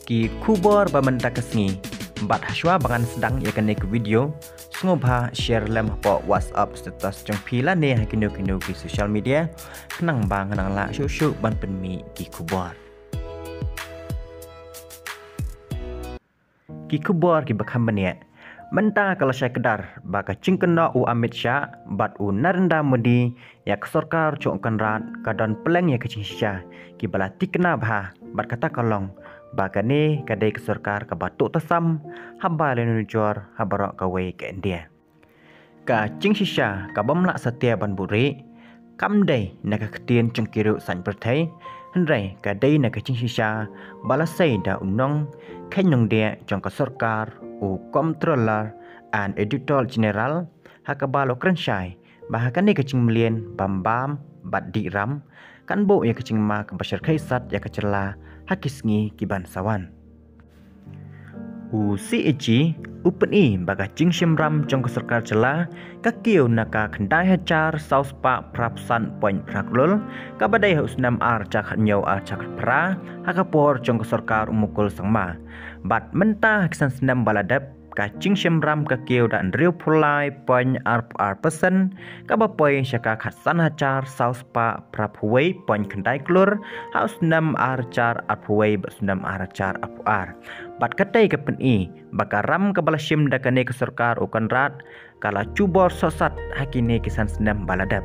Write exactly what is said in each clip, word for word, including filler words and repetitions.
Ki khubor ba mynta ka sngi. Bad hashwa ba ngan sdang ïa kane ka video, sngewbha share lem hapoh WhatsApp status jong phi lane ha kino kino ki social media, khnang ba ngan nang lah shuh shuh ban pynmih ki khubor. Ki khubor kiba kham bniah. Mynta ka la shai kdar ba ka jingkynnoh u Amit Shah bad u Narendra Modi ïa ka sorkar jong u Conrad ka don pleng ïa ka jingshisha kiba la tikna bha, bad kata ka long ba kane ka dei ka sorkar kaba tuh tasam haba la nujor ha baroh kawei ka India. Ka jingshisha ka bym lah satia ban buhrieh kam dei na ka ktien jong ki riew saiñ pyrthei, hynrei ka dei na ka jingshisha ba la sei da u nongkheiñ nongdiah jong ka sorkar, u Comptroller and Auditor General, ha kaba la kren shai ba ha kane ka jingmlien bam bam bad dih ram kan buh ïa ka jingma kaba shyrkhei sat ïa ka jylla ha ki sngi ki ban sa wan. U CAG u pyni ba ka jingshim ram jong ka sorkar jylla ka kiew na ka khyndai hajar saw spah phra phew san point phra klur, kaba dei ha u snem ar hajar khathynñiew ar hajar khatphra ha ka por jong ka sorkar u Mukul Sangma. Bad mynta ha ki san snem ba la dep, ka jingshim ram ka kiew da hynriew phew lai point ar phew ar percent, kaba poi sha ka khatsan hajar saw spah phra phew wei point khyndai klur ha u snem ar hajar ar phew wei bad u snem ar hajar ar phew ar. Bad katei ka pyni ba ka ram kaba la shim da kane ka sorkar u Conrad ka la jubor sohsat ha kine ki san snem ba la dep.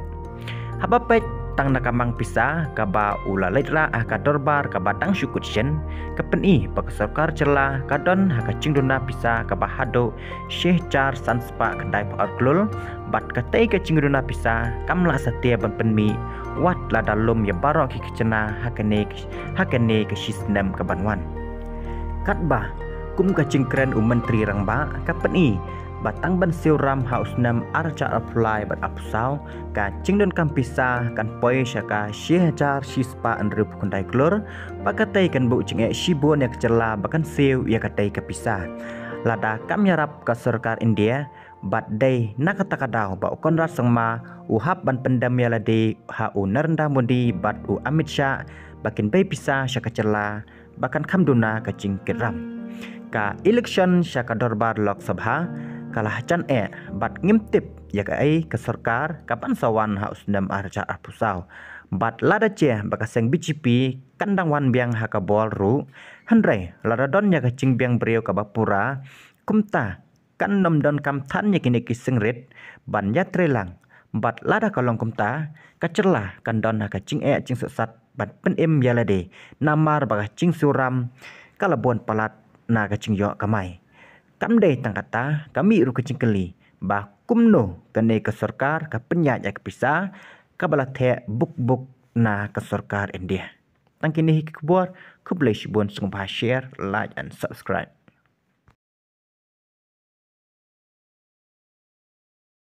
Haba peit tang na ka mang pisa kaba u la leit rah ha ka dorbar kaba dang shu kut shen, ka pyni ba ka sorkar jylla ka don ha ka jingduna pisa kaba haduh shi hajar san spah khyndai phew ar klur, bad katei ka jingduna pisa kam lah satia ban pynmih wat lada lum ïa baroh ki khajna ha kane, ha kane ka shi snem ka ban wan. Katba kum ka jingkren u Myntri Rangbah ka pyni ba tang ban siew ram ha u snem ar hajar ar phew lai bad ar phew saw, ka jingdonkam pisa kan poi sha ka shi hajar shi spah hynriew phew khyndai klur, ba katei kan buh jingeh shibun ïa ka jylla ba kan siew ïa katei ka pisa. Lada kam ïarap ka sorkar India, bad dei na kata ka daw ba u Conrad Sangma u hap ban pyndem ïa lade ha u Narendra Modi bad u Amit Shah ba kin bei pisa sha ka jylla ba kan kham duna ka jingkit ram. Ka election sha ka dorbar Lok Sabha ka la hajan eh bad ngim tip ïa kaei ka sorkar ka ban sa wan ha u snem ar hajar ar phew saw. Bad lada jia ba ka seng BJP kan dang wan biang ha ka bor ruh, hynrei lada don ïa ka jingbiang briew kaba pura, kumta kan nym donkam than ïa kine ki seng rit ban ïatrei lang. Bad lada ka long kumta, ka jylla kan don ha ka jingeh jingsohsat ban pynim ïa lade, namar ba ka jingsiew ram ka la bun palat na ka jingïoh kamai. Kam dei tang kata, ka mih ruh ka jingkylli ba kumno kane ka sorkar ka pynïaid ïa ka pisa kaba la theh buk buk na ka sorkar India. Tang kine hi ki khubor, khublei shibun, sngewbha share, like and subscribe.